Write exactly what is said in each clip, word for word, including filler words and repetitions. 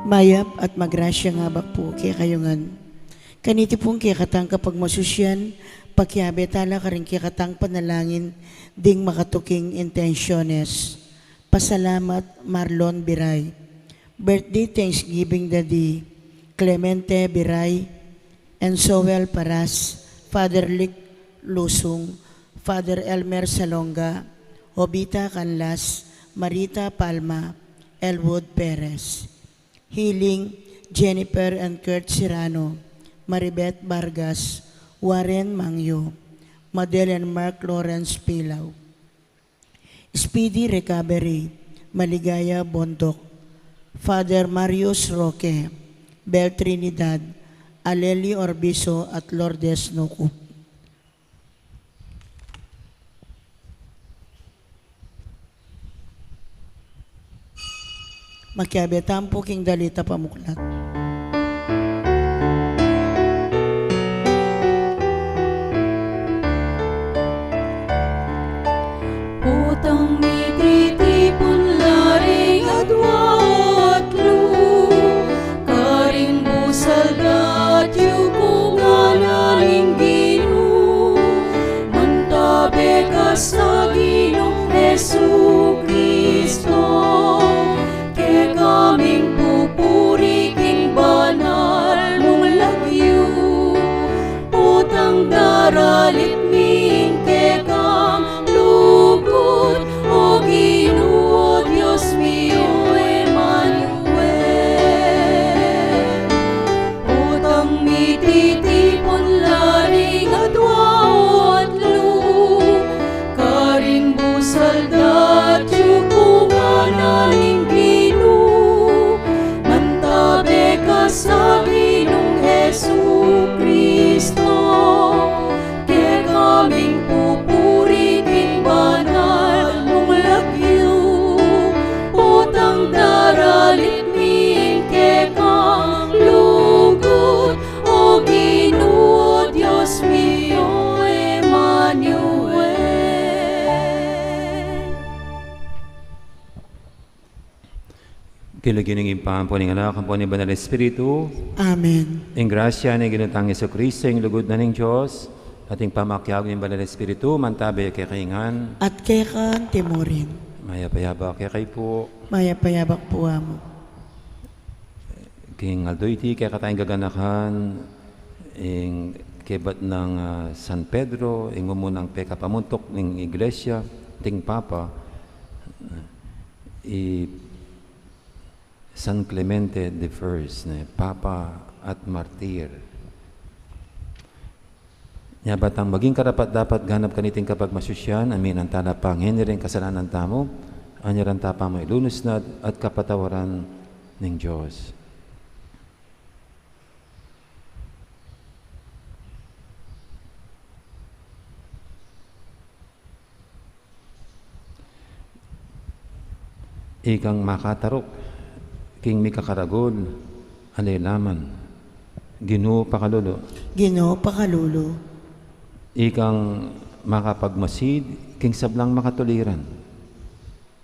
Mayap at magrasyang abak pu kekayu ngan. Kaniti pung kekatang kapagmasusyan, pakiabe tala karing kekatang panalangin ding makatuking intensyones. Pasalamat, Marlon Biray. Birthday thanksgiving da di Clemente Biray, Ensoel Paras, Father Lick Lusung, Father Elmer Salonga, Obita Canlas, Marita Palma, Elwood Perez. Healing, Jennifer and Kurt Serrano, Maribeth Vargas, Warren Mangyo, Madel and Mark Lawrence Pilaw. Speedy recovery, Maligaya Bondoc, Father Marius Roque, Bel Trinidad, Aleli Orbiso at Lourdes Nucup. Makiabe tamu pu king dalit a pamuklat. Potang mititipun la ring adua o atlu, karing busal datyu ku ngana ning Ginu, mantabe ka sa Ginung Jesu-Cristo, kekaming pupuri king banal mung lagyu. Potang daralit mi ing kekang lugud, O Ginu, O Dios mi, O Emmanuel. Potang mititipun la ring adua o atlu, karing busal datyu ku ngana ning Ginu, mantabe ka sa Ginung Jesu-Cristo, kekaming pupuri king banal mung lagyu. Potang daralit mi ing kekang lugud, O Ginu, O Dios mi, O Emmanuel. King lagyu ning Ibpa, ampo ning Anak, ampo ning Banal Espiritu. Amen. Ing grasya ning Ginu tang Jesu-Cristo, ing lugud na ning Dios, at ing pamakiabe ning Banal Espiritu, mantabe kekayu ngan. At keka anti mu rin. Mayap a yabak kekayu pu. Mayap a yabak pu, Amu. King aldo iti, kekatang gaganakan, ing kebat nang, ah, San Pedro, ing mumunang pekapamuntuk ning Iglesia, ating Papa, i San Clemente the First, ne, Papa at Martir. Nya ba tang maging karapat-dapat ganap kaniting kapagmasusyan, aminan tala pangeni ring kasalanan tamu, anyaran ta pa mu ilunus na at kapatawaran ning Dios. Ikang makataruk king mikakaragul a lalaman, Ginu pakalulu. Ginu pakalulu. Ikang makapagmasid king sablang makatuliran,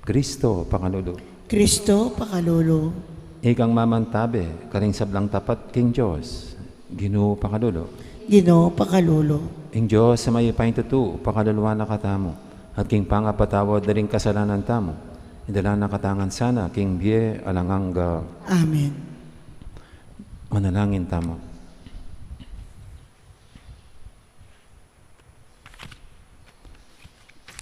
Kristo pakalulu. Kristo pakalulu. Ikang mamantabe karing sablang tapat king Dios, Ginu pakalulu. Ginu pakalulu. Ing Dios a mayupayang tutu pakaluluan na katamu, at king pangapatawad da ring kasalanan tamu, idala na katamu ngan sana king bie alang angga. Amen. Manalangin tamu.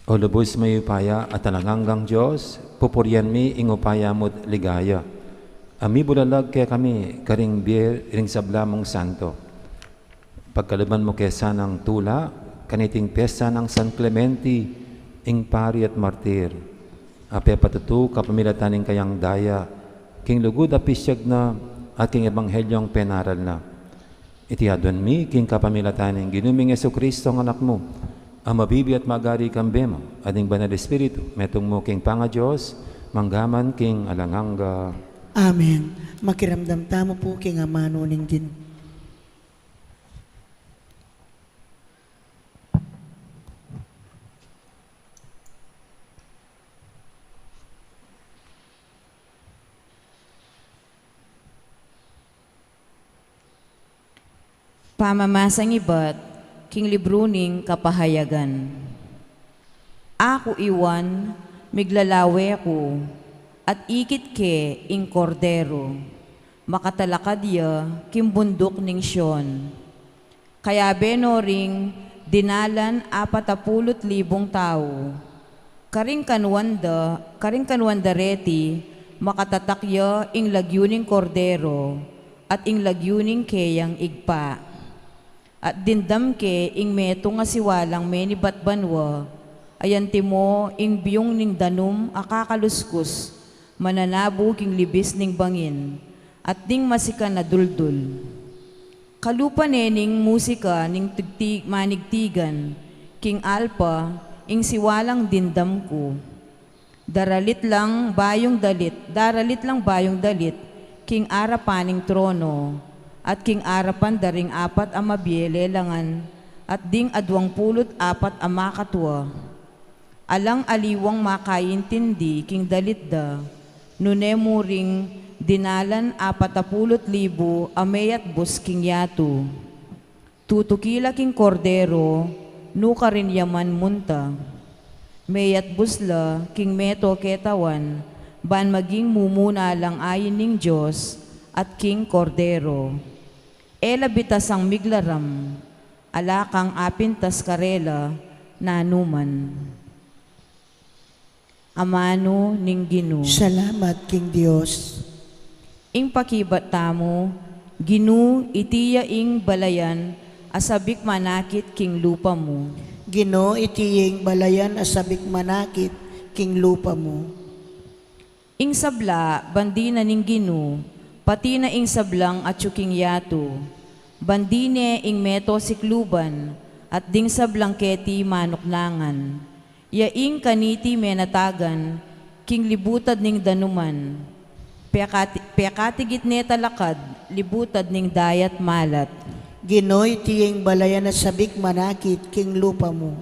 O lubus mayupaya at alang anggang Dios, pupurian mi ing upaya mu't ligaya a mibulalag kekami karing bie ring sabla mung santo. Pagkaluban mu ke sanang tula kaniting piesta nang San Clemente, ing pari at martir, a pepatutu kapamilatan ning kayang daya king lugud a pisyag na at king ebanghelyo a penaral na. Iti aduan mi king kapamilatan ning Ginu ming Jesu-Cristo a Anak mu, a mabibie at magari kambe mu at ning Banal Espiritu, metung mu king pangaDios, mangga man king alang angga. Amen. Makiramdam tamu pu king amanu ning Ginu. Pamamasang ibat king libru ning Kapahayagan. Aku i Juan, miglalawe ku, at ikit ke ing Kordero, makatalakad ya king bunduk ning Sion. Kayabe no ring dinalan apat a pulu't libung tau. Karing kanuan da, karing kanuan da reti, makatatak ya ing lagyu ning Kordero, at ing lagyu ning keyang Ibpa. At dimdam ke ing metung a siwalang menibat banua, a antimo ing biyung ning danum a kakaluskus, mananabu king libis ning bangin, at ding masikan a duldul. Kalupa ne ning musika ning tigti-, manigtigan, king alpa, ing siwalang dimdam ku. Daralit lang bayung dalit, daralit lang bayung dalit, king arapan ning trono, at king arapan da ring apat a mabie lelangan, at ding aduang pulu't apat a makatua. Alang aliwang makaintindi king dalit da, nune mu ring dinalan apat a pulu't libu a meyatbus king yatu. Tutuki la king Kordero, nukarin ya man munta. Meyatbus la king meto ketawan, ban maging mumuna lang ayin ning Dios at king Kordero. E la bitasang miglaram, ala kang apintas karela nanuman. Amanu ning Ginu. Salamat king Dios. Ing pakibat tamu, Ginu, iti ya ing balayan a sabik manakit king lupa mu. Ginu, iti ya ing balayan a sabik manakit king lupa mu. Ing sabla, bandi na ning Ginu, pati na ing sablang atyu king yatu. Bandi ne ing meto sikluban, at ding sablang keti manuknangan. Ya ing kaniti menatagan, king libutad ning danuman. Pekati-, pekatigit ne talakad, libutad ning dayat malat. Ginu, iti ya ing balayan a sabik manakit king lupa mu.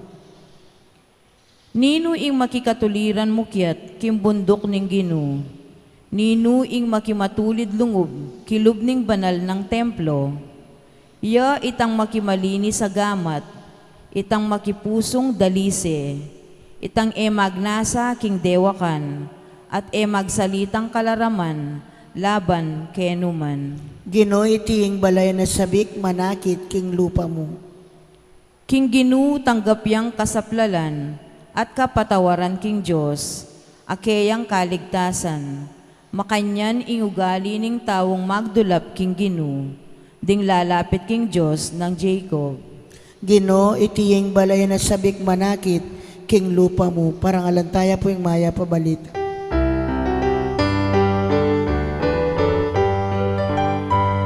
Ninu ing makikatuliran mukyat king bunduk ning Ginu? Ninu ing makimatulid lungub kilub ning banal nang templo? Ya itang makimalinis a gamat, itang makipusung dalise, itang e magnasa king dewakan, at e magsalitang kalaraman laban kenu man. Ginu, iti ing balayan a sabik manakit king lupa mu. King Ginu tanggap yang kasaplalan at kapatawaran king Dios, a keyang kaligtasan. Makanyan ing ugali ning taung magdulap king Ginu, ding lalapit king Dios nang Jacob. Ginu, iti ing balayan a sabik manakit king lupa mu. Parangalan taya pu ing mayap a balita.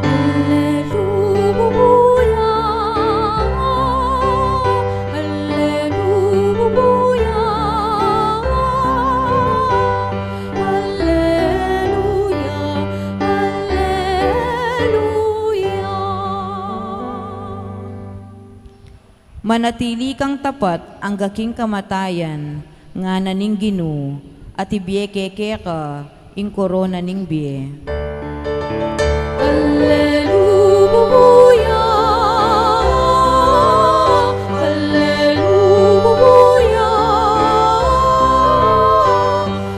Alleluia, alleluia, alleluia, alleluia. Manatili kang tapat angga king kamatayan, ngana ning Ginu, at ibie ke keka ing korona ning bie. Alleluia, alleluia,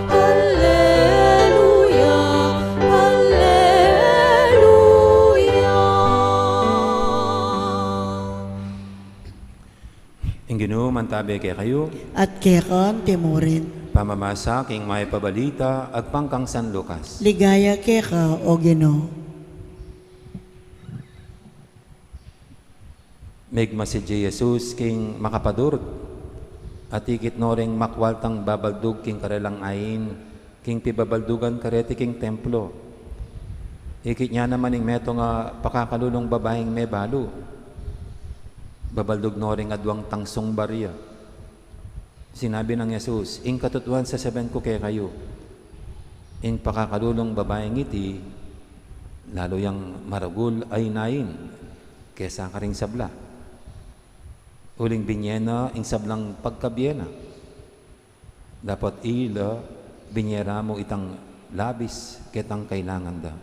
alleluia, alleluia. Ing Ginu mantabe kekayu. At keka mu rin. Pamamasa king mayap a balita agpang kang San Lucas. Ligaya keka, o Ginu. Migmasid i Jesus king makapadurut, at ikit no ring makwaltang babaldug king karelang ain, king pibabaldugan kareti king templo. Ikit ya naman ing metung a pakakalulung babaing mebalu. Babaldug no ring aduang tangsung baria. Sinabi nang Jesus, "Ing katutuan sasabian ku kekayu, ing pakakalulung babaing iti, lalu yang maragul a inain kesa karing sabla. Uling binye na ing sablang pagkabie na. Dapot ila binye ra mu itang labis ketang kailangan da."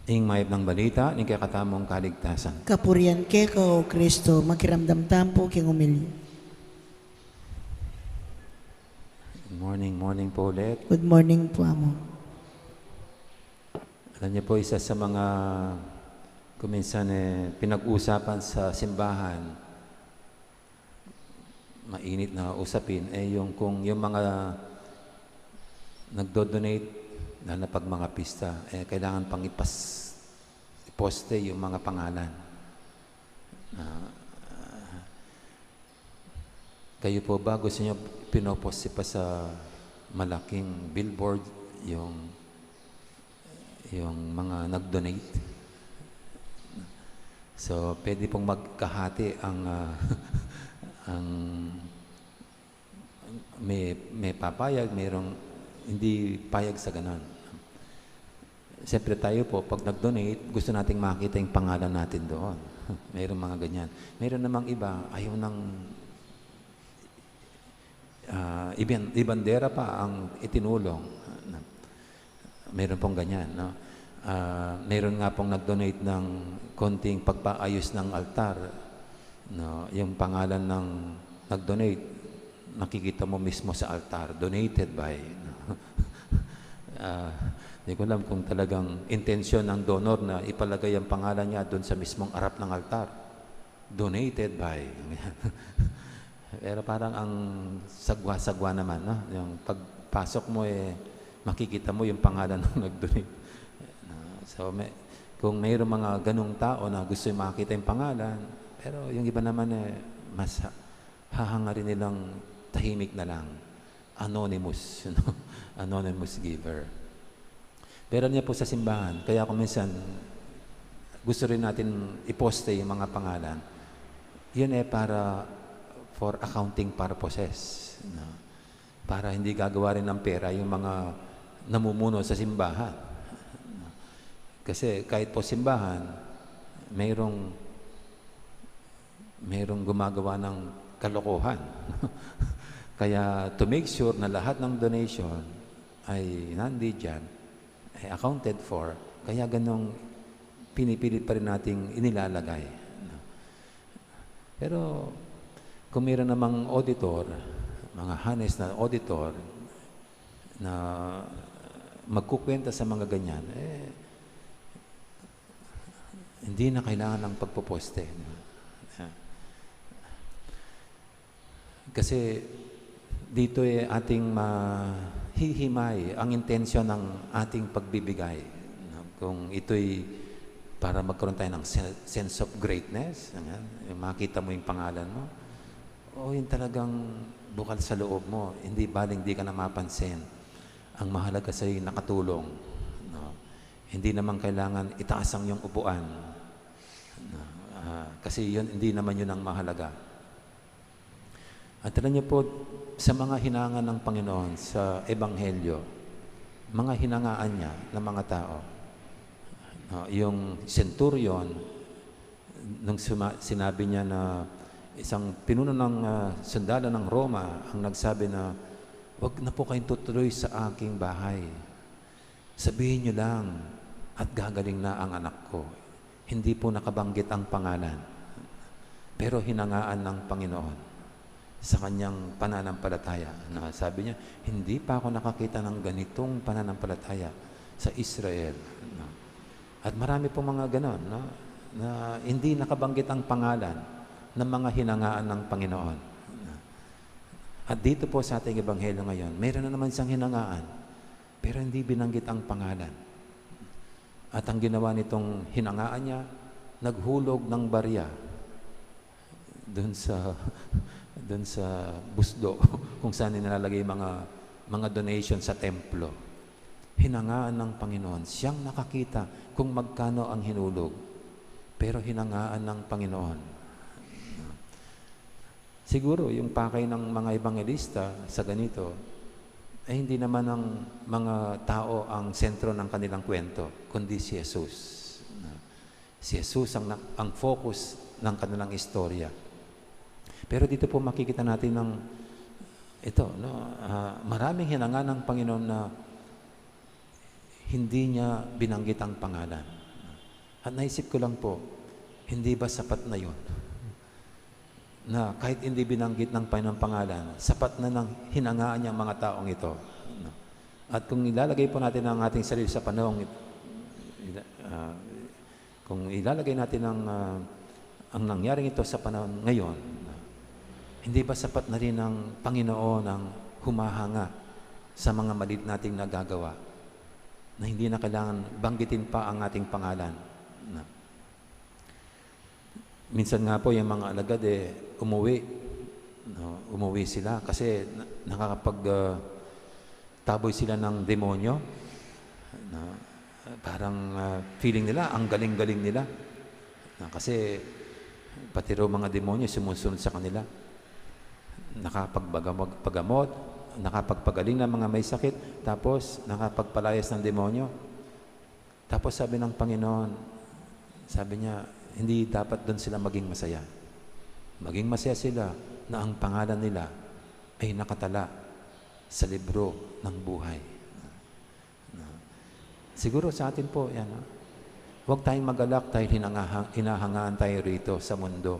Ing mayap nang balita ning kekatamung kaligtasan. Kapurian keka, O Kristo. Makiramdam tamu pu king umilya. Good morning, morning po ulit. Good morning po, Amo. Alam niyo po, isa sa mga kuminsan, eh, pinag-usapan sa simbahan, mainit na usapin, eh, yung kung yung mga nagdo-donate, lalo na pag mga pista, eh, kailangan pang ipas-, iposte yung mga pangalan. Ah, kayo po ba, gusto niyo pinoposte pa sa malaking billboard yung, yung mga nag-donate? So, pwede pong magkahati ang, ah, ang may, may papayag, mayroong hindi payag sa ganon. Siyempre tayo po, pag nag-donate, gusto nating makita yung pangalan natin doon. Mayroong mga ganyan. Mayroon namang iba, ayaw nang, ah, iban-, ibandera pa ang itinulong. Mayroon pong ganyan, no? Ah, mayroon nga pong nag-donate ng konting pagpaayos ng altar, no? Yung pangalan ng nag-donate, nakikita mo mismo sa altar, "Donated by," no? Ah, di ko alam kung talagang intensyon ng donor na ipalagay ang pangalan niya doon sa mismong arap ng altar. "Donated by." Pero parang ang sagwa-sagwa naman, no? Yung pagpasok mo, eh, makikita mo yung pangalan ng nag-donate. No? So, may, kung mayroong mga ganung tao na gusto yung makita yung pangalan, pero yung iba naman, eh, mas ha-, hahangarin nilang tahimik na lang. Anonymous, you know? Anonymous giver. Pero niya po sa simbahan, kaya kung minsan gusto rin natin iposte yung mga pangalan, yun eh para for accounting purposes, no? Para hindi gagawa rin ng pera yung mga namumuno sa simbahan. Kasi kahit po simbahan, mayroong mayroong gumagawa ng kalokohan. Kaya to make sure na lahat ng donation ay nandiyan, ay accounted for, kaya ganong pinipilit pa rin nating inilalagay, no? Pero kung mayroon namang auditor, mga honest na auditor, na magkukwenta sa mga ganyan, eh, hindi na kailangan ng pagpoposte, no? Kasi dito, eh, ating mahihimay ang intensyon ng ating pagbibigay, no? Kung ito'y para magkaroon tayo ng sen-, sense of greatness, ayan, yung makita mo yung pangalan mo, o yung talagang bukal sa loob mo, hindi baling di ka na mapansin. Ang mahalaga sa'yo yung nakatulong, no? Hindi naman kailangan itaas ang iyong upuan, no? Ah, kasi yun, hindi naman yun ang mahalaga. At alam niyo po, sa mga hinangan ng Panginoon sa Ebanghelyo, mga hinangaan niya ng mga tao. No, yung centurion, nung suma-, sinabi niya na isang pinuno ng, ah, sundalo ng Roma ang nagsabi na, "Wag na po kayong tutuloy sa aking bahay. Sabihin niyo lang at gagaling na ang anak ko." Hindi po nakabanggit ang pangalan, pero hinangaan ng Panginoon sa kanyang pananampalataya. Na sabi niya, "Hindi pa ako nakakita ng ganitong pananampalataya sa Israel." No? At marami pong mga ganon, no? Na hindi nakabanggit ang pangalan ng mga hinangaan ng Panginoon. At dito po sa ating ebanghelyo ngayon, mayroon na naman siyang hinangaan, pero hindi binanggit ang pangalan. At ang ginawa nitong hinangaan niya, naghulog ng barya dun sa, dun sa busdo kung saan nilalagay yung mga, mga donation sa templo. Hinangaan ng Panginoon. Siyang nakakita kung magkano ang hinulog. Pero hinangaan ng Panginoon. Siguro, yung pakay ng mga ebanghelista sa ganito, ay hindi naman ang mga tao ang sentro ng kanilang kwento, kundi si Jesus. Si Jesus ang na-, ang focus ng kanilang istorya. Pero dito po makikita natin ng ito, no? Ah, maraming hinangaan ng Panginoon na hindi niya binanggit ang pangalan. At naisip ko lang po, hindi ba sapat na yun? Na kahit hindi binanggit ng Panginoon pangalan, sapat na nang hinangaan niya ang mga taong ito. At kung ilalagay po natin ang ating sarili sa panahong it-, ila-, ah, kung ilalagay natin ang, ah, ang nangyaring ito sa panahon ngayon, hindi ba sapat na rin ang Panginoon ang humahanga sa mga maliit nating nagagawa na hindi na kailangan banggitin pa ang ating pangalan? Na, minsan nga po, yung mga alagad, eh, umuwi. No? Umuwi sila kasi na-, nakakapag, ah, taboy sila ng demonyo. Na, parang, ah, feeling nila, ang galing-galing nila. Na, kasi pati raw mga demonyo sumusunod sa kanila. Nakapagpagamot, nakapagpagaling ng mga may sakit, tapos nakapagpalayas ng demonyo. Tapos sabi ng Panginoon, sabi niya, hindi dapat doon sila maging masaya. Maging masaya sila na ang pangalan nila ay nakatala sa libro ng buhay. Na, siguro sa atin po, yan, ha? Huwag tayong magalak dahil hinangaha-, hinahangaan tayo rito sa mundo.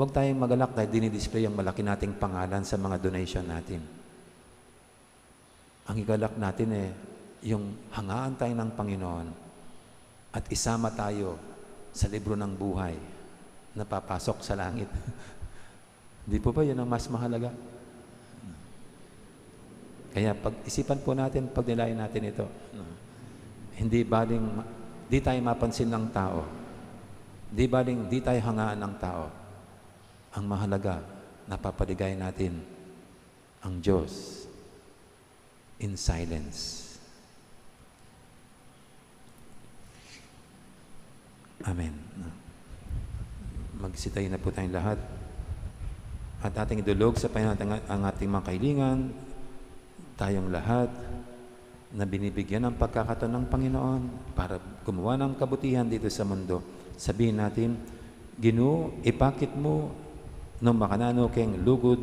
Huwag tayong magalak dahil dinidisplay ang malaki nating pangalan sa mga donation natin. Ang igalak natin, eh, yung hangaan tayo ng Panginoon at isama tayo sa libro ng buhay na papasok sa langit. Di po ba yun ang mas mahalaga? Kaya pag-isipan po natin, pagnilayan natin ito. No? Hindi baling ma-, di tayo mapansin ng tao. Di baling di tayo hangaan ng tao. Ang mahalaga, napapaligaya natin ang Diyos in silence. Amen. Magsitayo na po tayong lahat. At ating idulog sa Panginoon ang, ang ating mga kahilingan, tayong lahat na binibigyan ng pagkakataon ng Panginoon para gumawa ng kabutihan dito sa mundo. Sabihin natin, "Ginu, ipakit mu nung makananu keng lugud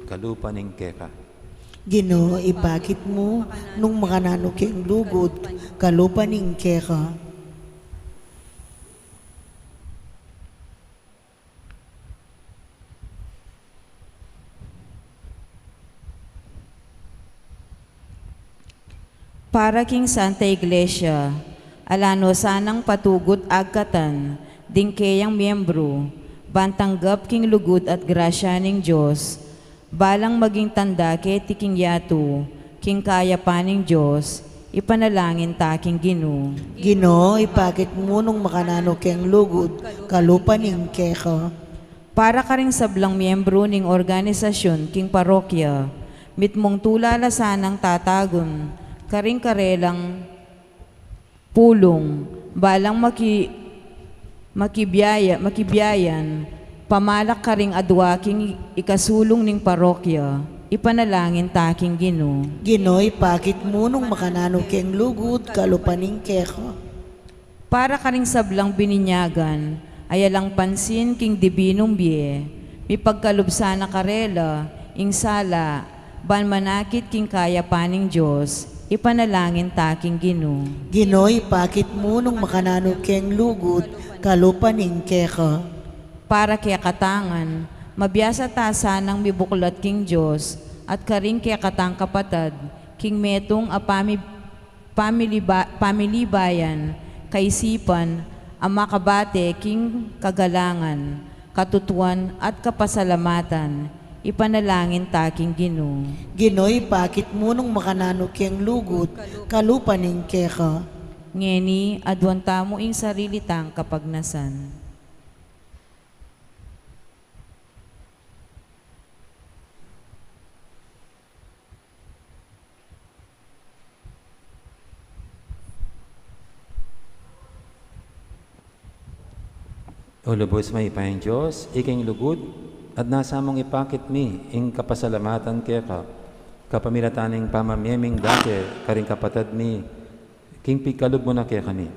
kalupa ning keka." Ginu, ipakit mu nung makananu keng lugud kalupa ning keka. Para king Santa Iglesia, ala no sanang patugut agkatan ding keyang miyembru, ban tanggap king lugud at grasya ning Dios, balang maging tanda keti king yatu, king kayapan ning Dios, ipanalangin ta king Ginu. Ginu, ipakit mu nung makananu keng lugud kalupa ning keka. Para karing sablang miyembru ning organisasyun king parokya, mitmung tula la sanang tatagun karing karelang pulung, balang maki-, makibiyaya-, makibiyayan, pamalak karing adua king ikasulung ning parokya, ipanalangin ta king Ginu. Ginu, ipakit mu nung makananu keng lugud kalupa ning keka. Para karing sablang bininyagan a yalang pansin king dibinung bie, mipagkalub sana karela ing sala, ban manakit king kayapan ning Dios, ipanalangin ta king Ginu. Ginu, ipakit mu nung makananu keng lugud kalupa ning keka. Para kekatang ngan, mabiasa ta sanang mibuklat king Dios at karing kekatang kapatad, king metung a pami-, pamiliba-, pamilibayan, kaisipan, a makabate king kagalangan, katutuan, at kapasalamatan, ipanalangin ta king Ginu. Ginu, ipakit mu nung makananu keng lugud kalupa ning keka. Ngeni, aduan tamu ing sarili tang kapagnasan. O lubus mayupayang Dios, ika ing lugud, at nasa mung ipakit mi ing kapasalamatan keka, kapamilatan ning pamamie ming dake karing kapatad mi, king pikalub mu na kekami.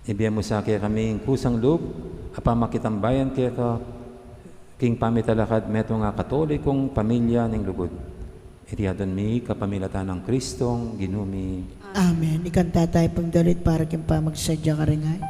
Ibie mu sa kekami ing kusang lub a pamakitambayan keka king pamitalakad metung a Katolikong pamilya ning lugud. Iti adwan mi kapamilatan nang Kristong Ginu mi. Amen. Ikanta tayu pung dalit para king pamagsadya karing ay.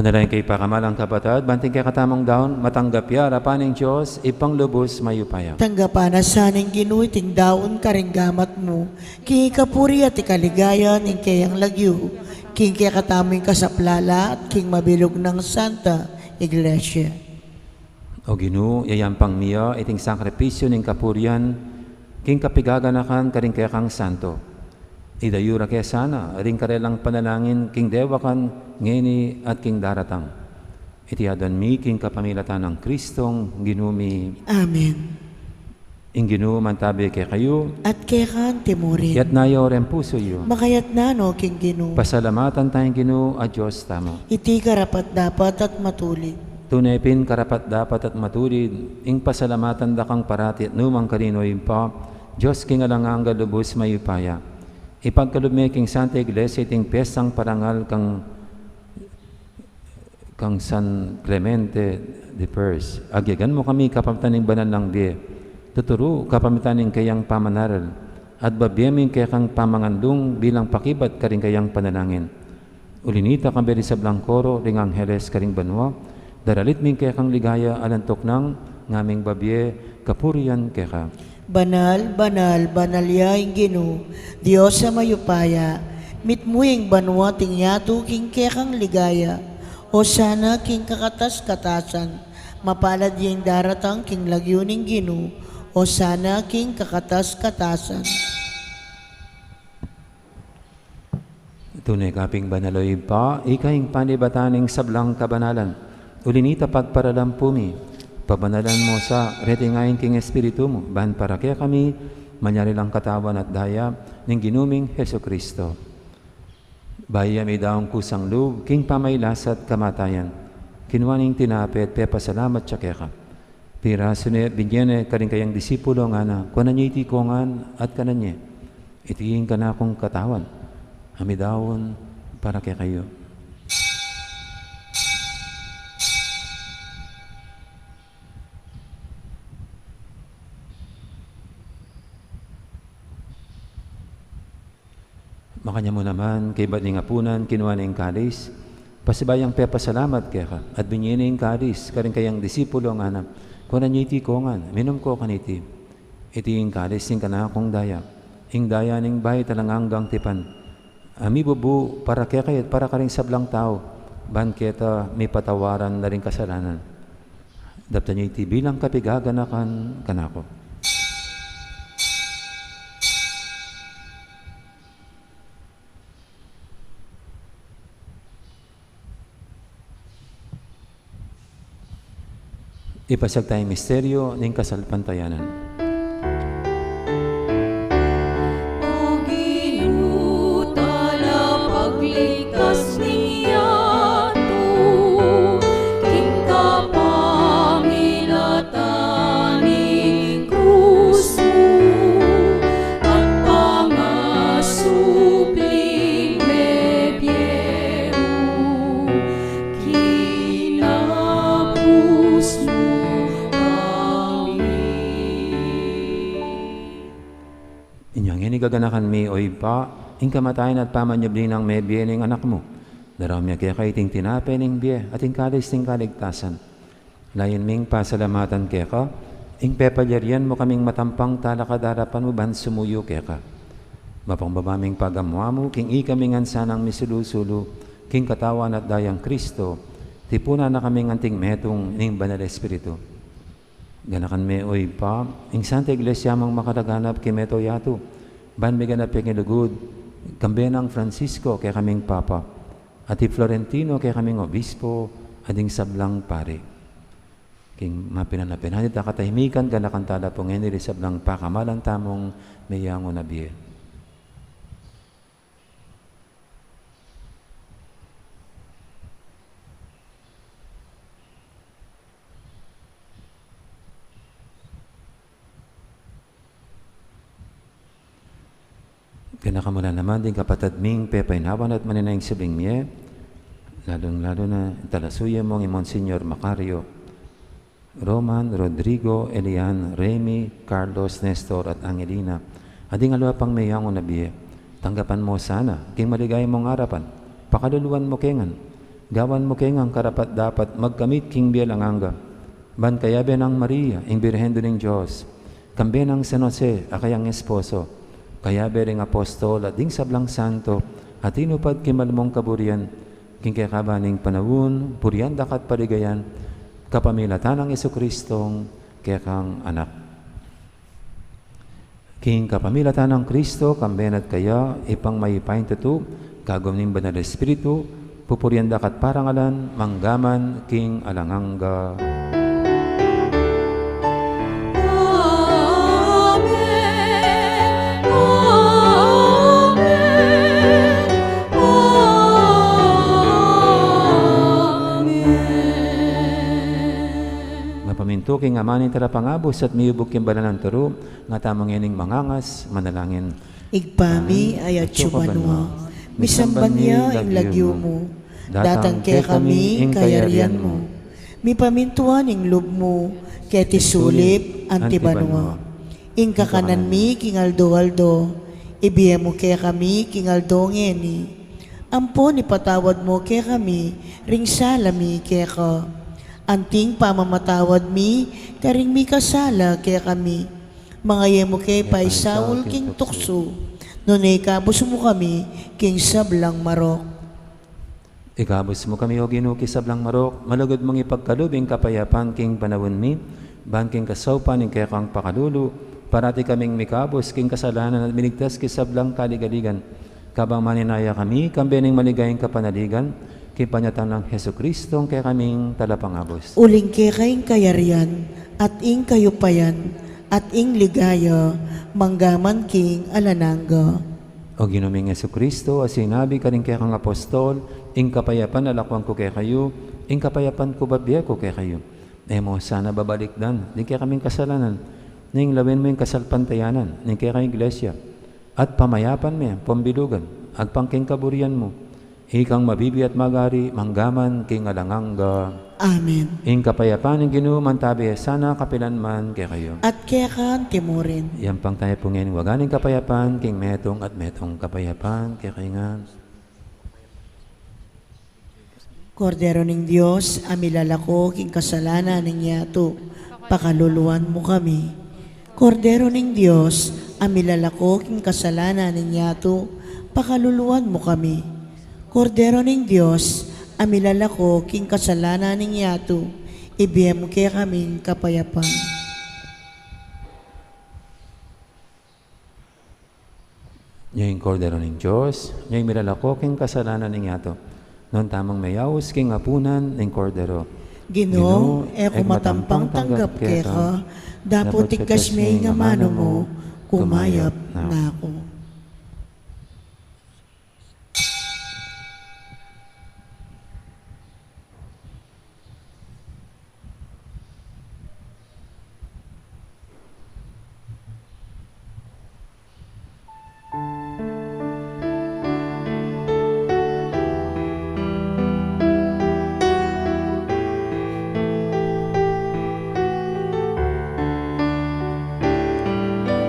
Manalangin kayu, pakamalan kung kapatad, ban iting kekatamung daun matanggap ya arapan ning Dios, Ibpang lubus mayupaya. Tanggapan na sa ning Ginu iting daun karing gamat mu, king ikapuri at ikaligaya ning keyang lagyu, king kekatamung kasaplalan at king mabilug nang Santa Iglesia. O Ginu, yayampang mi ya iting sakripisyu ning kapurian king kapigaganakan karing kekang santo. Idayu ra ke sana ring karelang panalangin king dewakan ngeni at king daratang. Iti aduan mi king kapamilatan nang Kristong Ginu mi. Amen. Ing Ginu mantabi kekayu. At keka antimurin. Iyatas yu ring pusu yu. Makayatas no king Ginu. Pasalamatan taya ing Ginu a Dios tamu. Iti karapat-dapat at matulid. Tune pin karapat-dapat at matulid ing pasalamatan da kang parati at nukarin man, o Ibpa, Dios king alang angga, lubus mayupaya. Ipagkalub me king Santa Iglesia iting piestang parangal kang kang San Clemente the First. Agyagan mu kami kapamilatan ning banal nang bie. Tuturu kapamilatan ning kayang pamanaral, at babie mu ing kekang pamangandung bilang pakibat karing kayang panalangin. Uli nita, kambe ring sablang koro ring angheles karing banua, daralit mi ing kekang ligaya alang tuknang ngaming babie kapurian keka. Banal, banal, banal ya ing Ginu, Dios a mayupaya. Mitmu ing banua at ing yatu king kekang ligaya. Osana king kakatas-katasan. Mapalad ya ing daratang king lagyu ning Ginu. Osana king kakatas-katasan. Tune ka pin banal, o Ibpa, ika ing panibatan ning sablang kabanalan. Uli nita, pagparalan pu mi, pabanalan mu sa reti ngan king Espiritu mu, ban para kekami malyari lang katawan at daya ning Ginu ming Jesucristo. Bayu ya midaun kusang lub king pamagkasakit at kamatayan, kinua ne ing tinape at pepasalamat ya keka. Pirasu ne, binie ne karing kayang disipulo, ngana, kuanan ye iti kongan at kanan ye. Iti ing kanakung katawan a midaun para kekayu. Makanyan mu naman, kaybat ning apunan, kinua ne ing kalis, pasibayu yang pepasalamat keka, at binie ne ing kalis karing kayang disipulo, ngana, kuanan ye iti kongan, minum ko kaniti. Iti ing kalis ning kanakung daya, ing daya ning bayu at alang anggang tipan, a mibubu para kekayu at para karing sablang tau, ban keta mipatawaran na ring kasalanan. Daptan ye iti bilang kapigaganakan kanaku. Ipasiag taya ing misteryo ning kasalpantayanan. O Ginu, talapagligtas ning yatu, king kapamilatan ning krus mu, at pangasubling bibie mu, kinabus mu kami. Inya ngeni gaganakan mi, o Ibpa, ing kamatayan at pamanyubli nang mebie ning Anak mu. Daraun mi keka iting tinape ning bie at ing kalis ning kaligtasan. Layun ming pasalamatan keka ing pepalyarian mu kaming matampang talakad king arapan mu ban sumuyu keka. Mapakumbaba ming pagamu-amu king ikami ngan sanang misulu-sulu king katawan at dayang Kristo, tipunan na kaming anting metung ning Banal Espiritu. Ganakan me, o Ibpa, ing Santa Iglesia mung makalaganap king mabilug a yatu, ban miganap ya king lugud, kambe nang Francisco, kekaming Papa, at i Florentino, kekaming Obispo, at ding sablang pari. King mapinan a penandit a katahimikan, ganakan tala pu ngeni ring sablang pakamalan tamung meyangu na bie. Ganakan mu la naman ding kapatad ming pepainawan at manenaya king subling mie, lalung-lalu na talasuyu mung i Monsignor Macario, Roman, Rodrigo, Elian, Remy, Carlos, Nestor, at Angelina, at ding aliwa pang meyangu na bie. Tanggapan mu sana king maligaya mung arapan, pakaluluan mu ke ngan, Gawan mu ke ngang karapat-dapat magkamit king bie alang angga. Ban kayabe nang Maria, ing Birhen Indu ning Dios, kambe nang San Jose, a kayang esposo, kayabe ring apostol, at ding sablang santo, a tinupad king mal mung kaburian, king kekaban ning panaun, purian da ka at paligayan, kapamilatan nang Jesucristong kekang Anak. King kapamilatan nang Kristo, kambe na at kaya, Ibpang mayupaya, tutu, kagum ning Banal Espiritu, pupurian da ka at parangalan, mangga man king alang angga. Amen. Amen. Amen. Mapamintu king Ama ning Talapangabus at miyubuk king banal nang turu, nga tamu ngening mangangas, manalangin. Ibpa mi, a atsu ka banua, misamban ya ing lagyu mu, datang kekami ing kayarian mu, mipamintuan ing lub mu, keti sulip anti banua. Ing kakanan mi king aldo-aldo, ibie mu kekami king aldo ngeni. Ampon ipatawad mu kekami ring sala mi keka, anting pamamatawad mi karing mikasala kekami. Manga e mu ke paisaul king tuksu, nune ikabus mu kami king sablang marok. Ikabus mu kami, O Ginu, king sablang marok, malugud mung ipagkalub ing kapayapan king panaun mi, ban king kasaupan ning kekang pakalulu, parati kaming mikabus king kasalanan at miligtas king sablang kaligaligan. Kabang maninaya kami, kambe ning maligayang kapanaligan, king panyatang nang Jesucristo, ing kekaming Talapangabus. Uling keka ing kayarian, at ing kayupayan, at ing ligaya, mangga man king alang angga. O Ginu ming Jesucristo, a sinabi karing kekang apostol, ing kapayapan lakuan ku kekayu, ing kapayapan ku bibie ku kekayu. E mu sana babalikdan ding kekaming kasalanan, nune lawen mu ing kasalpantayanan ning kekang Iglesia, at pamayapan me pambilugan, agpang king kaburian mu. Ikang mabibie at magari, mangga man king alang angga. Amen. Ing kapayapan ning Ginu mantabi ya sana kapilan man kekayu. At keka anti murin. Yampang tamu pu ngening waga ning kapayapan, king metung at metung kapayapan, kekayu ngan. Kordero ning Dios, a milalako king kasalanan ning yatu, pakaluluan mu kami. Kordero ning Dios, a milalako king kasalanan ning yatu, pakaluluan mu kami. Kordero ning Dios, a milalako king kasalanan ning yatu, ibie mu kekaming kapayapan. Nya ing Kordero ning Dios, nya ing milalako king kasalanan ning yatu. Nuan tamung meyaus king apunan ning Kordero. Ginu, e ku matampang tanggap keka, dapot tigkas me ing amanu mu, kumayap na ku.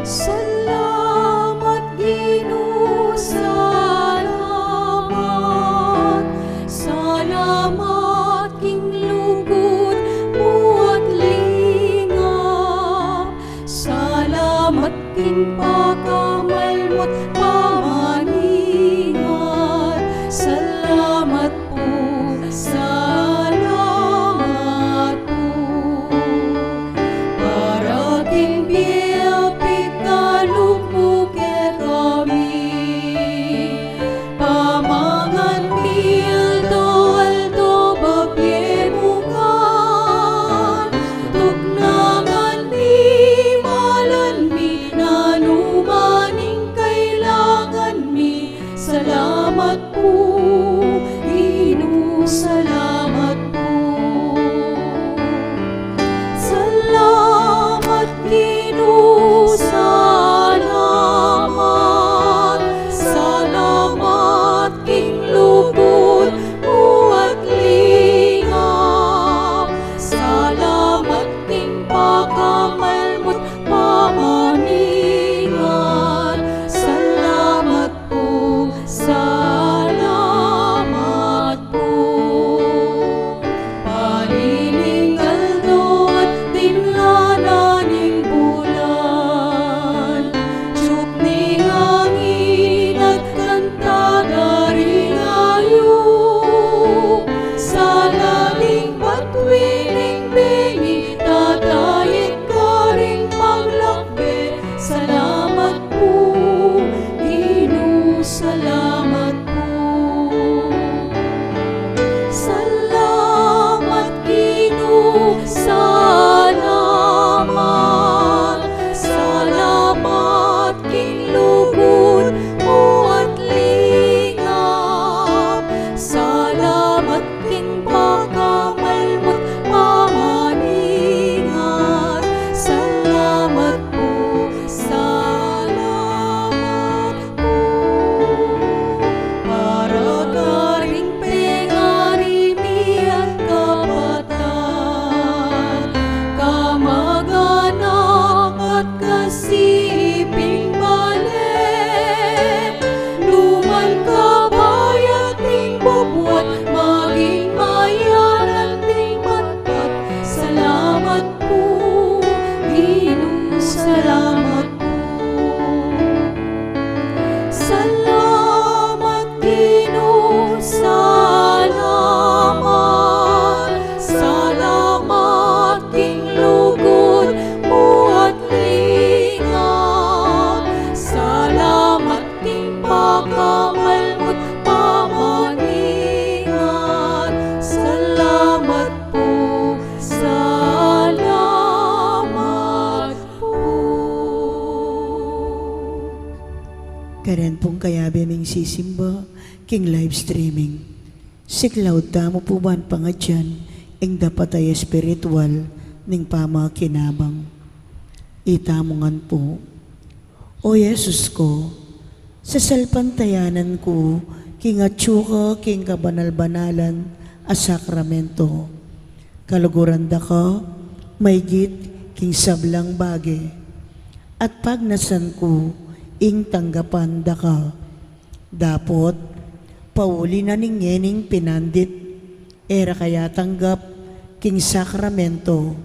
Salamat, Ginu, salamat. Salamat king lugud mu at lingap. Salamat king pakamal mu't pamaningat. Salamat pu, salamat pu. Para king bie a pikalub mu kekami. Pamangan mi aldo-aldo, babie mu ngan. Tugnangan mi, malan mi, nanu man ing kailangan mi. Salamat pu, Ginu. At maging mayanan ding matpat. Salamat pu, Ginu, salamat pu. Salamat, Ginu, salamat. Salamat king lugud mu at lingap. Salamat king pakamal mu't pamaningat. Salamat pu, salamat pu. Karen pung kayabe ming sisimba king live streaming. Siklaud tamu pu ban pangadyan ing dapat a espiritual ning pamakinabang. Itamu ngan pu. O Jesus ku, sasalpantayanan ku king atyu ka king kabanal-banalan a sakramento. Kaluguran da ka maigit king sablang bage, at pagnasan ku ing tanggapan da ka. Dapot, pauli na ning ngening pinandit, e ra ka yatanggap king sakramento,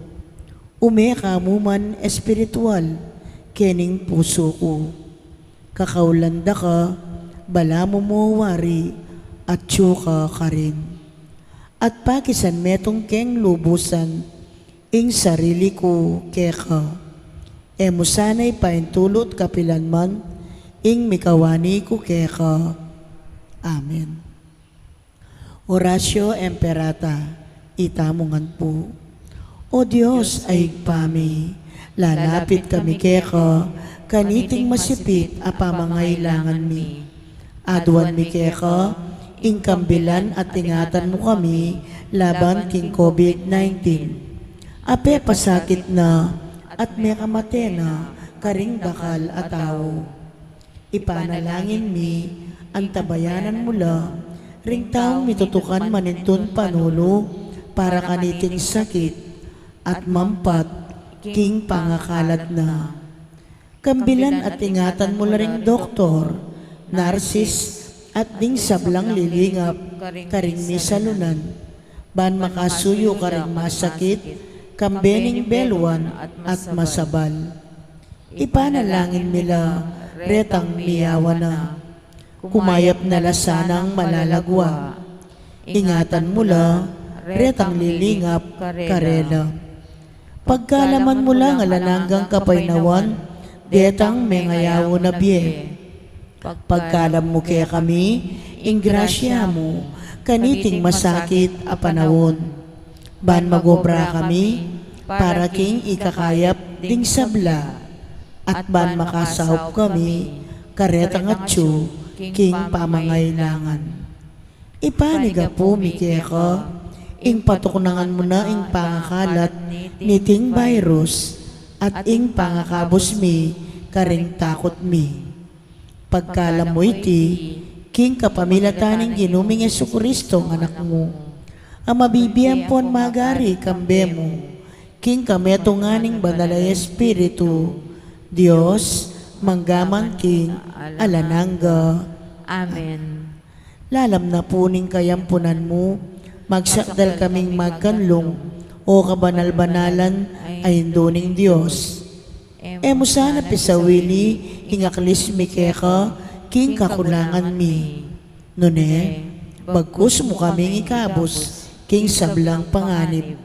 ume ka mu man espiritual kening pusu ku. Kakaulan da ka, balamu mu wari, atyu ka karin. At pakisan metung keng lubusan ing sarili ku keka. E mu sana ipaintulut kapilan man ing mikawani ku keka. Amen. Oratio Imperata, itamu ngan pu. O Dios a Ibpa mi, lalapit kami keka kaniting masipit a pamangailangan mi. Aduan mi keka ing kambilan at ingatan mu kami laban king COVID nineteen. A pepasakit na at mekamate na karing dakal a tau. Ipanalangin mi, antabayanan mu la ring taung mitutukan manintun panulu para kaniting sakit at mampat king pangakalat na. Kambilan at ingatan mu la ring doktor, narsis, at ding sablang lilingap karing misalunan, ban makasuyu karing masakit, kambe ning beluan at masabal. Ipanalangin mi la retang miyawa na. Kumayap na la sanang malagwa. Ingatan mu la retang lilingap karela. Pagkaluban mu la ing alang anggang kapaynawan detang mengayaun a bie. Pagkaluban mu kekami ing grasya mu kaniting masakit a panaun, ban magobra kami para king ikakayap ding sabla, at ban makasaup kami karetang atyu king pamangailangan. Ipanyawad mi keka ing patuknangan mu na ing pangakalat niting virus at ing pangakabus mi karing takut mi. Pagkaluban mu iti king kapamilatan ning Ginu ming Jesucristo, Anak mu, a mabibie ampon magari kambe mu king kametungan ning Banal a Espiritu, Dios, mangga man king alang angga. Amen. Lalam na pu ning kayampunan mu, magsakdal kaming magkanlung, o kabanal-banalan a Indu ning Dios. E mu sana pisawili ing aklis mi keka king kakulangan mi. Nune, bagkus mu kaming ikabus king sablang panganib,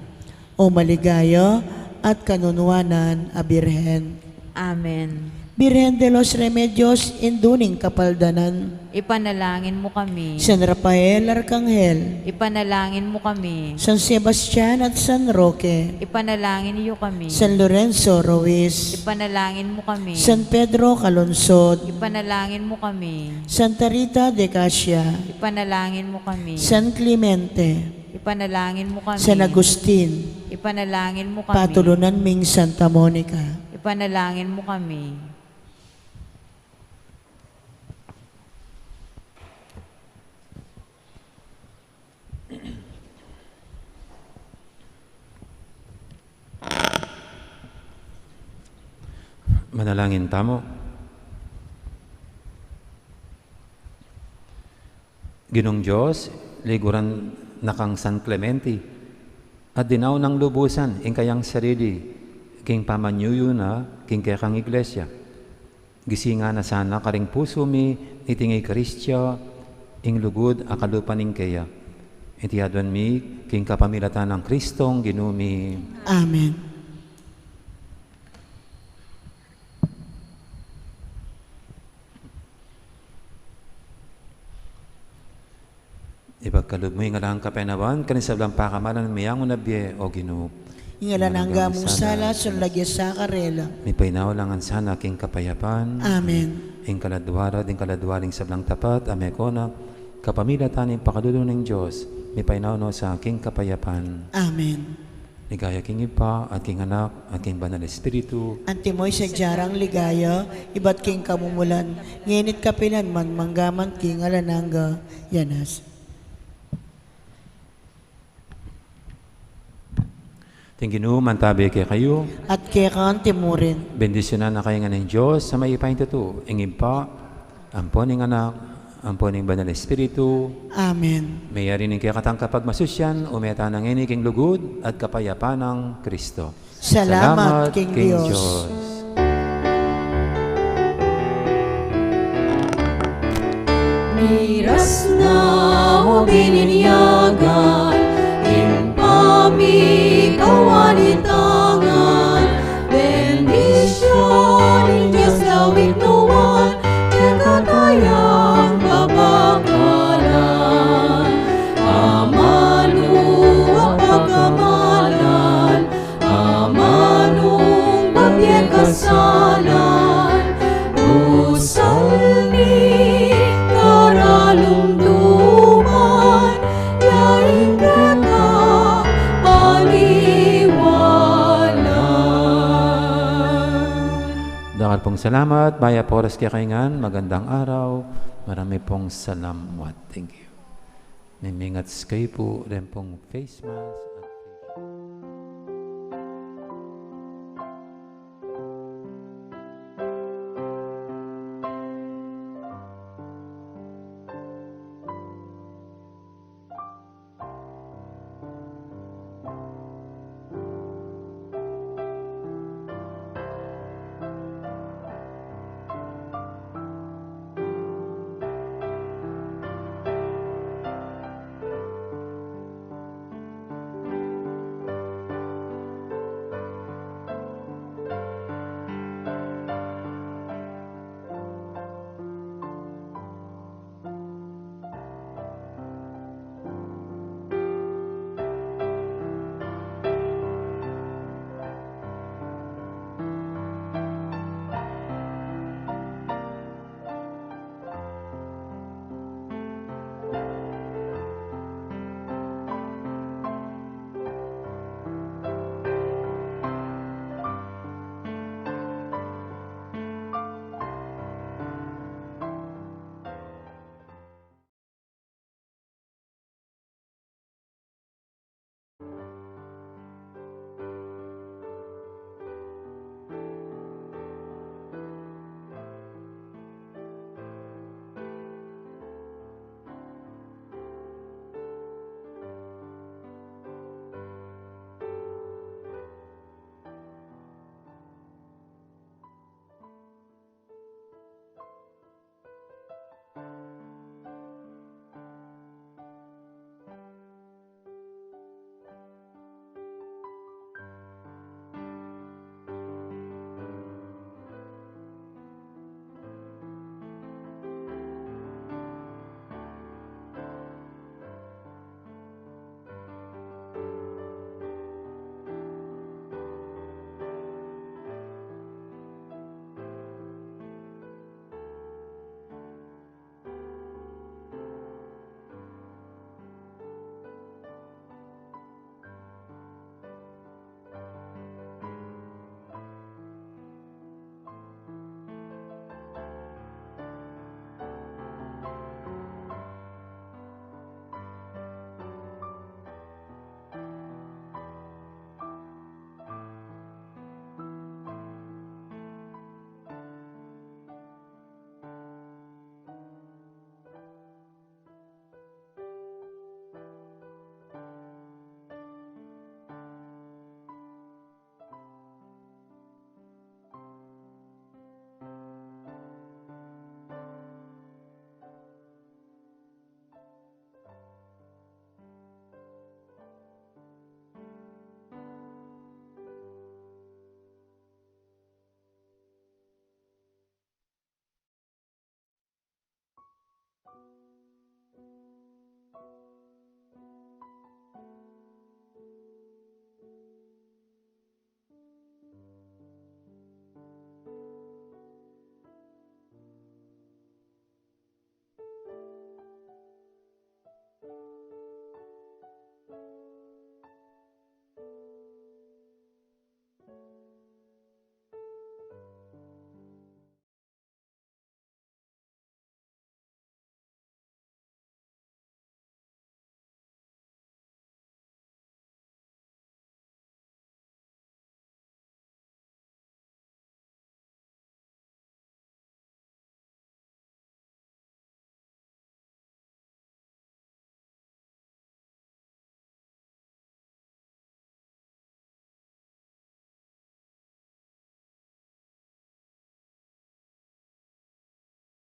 o maligaya at kanunuanan a Birhen. Amen. Birhen de los Remedios, Indu ning Kapaldanan, ipanalangin mu kami. San Rafael Arkanghel, ipanalangin mu kami. San Sebastian at San Roque, ipanalangin yu kami. San Lorenzo Ruiz, ipanalangin mu kami. San Pedro Calungsod, ipanalangin mu kami. Santa Rita de Casia, ipanalangin mu kami. San Clemente, ipanalangin mu kami. San Agustin, ipanalangin mu kami. Patulunan ming Santa Monica, ipanalangin mu kami. Manalangin tamu. Ginung Dios, Liguran na kang San Clemente, at dinaun nang lubusan ing kayang sarili king pamanyuyu na king kekang Iglesia. Gisingan na sana karing pusu mi niting Eukaristiya ing lugud a kalupa ning keya. Iti aduan mi king kapamilatan nang Kristong Ginu mi. Amen. Ipagkalub mu ing alang kapaynawan karing sablang pakamalan, miyangu na bie, O Ginu. Ing alang angga mung sala, sulagen ya sa karela. Mipaynawa la ngan sana king kapayapan. Amen. Ing kaladua ra, ing kaladua ring sablang tapat a mekonak, kapamilatan ning pakalulu ning Dios, mipaynawa no sa king kapayapan. Amen. Ligaya king Ibpa, at king Anak, at king Banal Espiritu. Antimo ing sadya rang ligaya, ibat king kamumulan, ngeni at kapilan man, mangga man king alang angga. Yanas. Ing Ginu mantabi kekayu. At keka antimurin. Bendisyunan na kayu ngan ning Dios a mayupaya tutu, ing Ibpa, ampo ning Anak, ampo ning Banal Espiritu. Amen. Meyari ning kekatang kapagmasusyan, ume tana ngeni king lugud at kapayapan nang Kristo. Salamat king Dios. Miras na o bininyagan, ing pamikawanitangan, bendisyun ning Dios lawig nuan, kekatang babakalan, amanu a pagkamalan, amanung babie kasalan, dusa ning karalumduman, ya ing kekang paniwalan. Dakal pung salamat, mayap a oras kekayu ngan, magandang araw, marami pung salamat. Thank you. Mimingat kayu pu, ren pung face mask.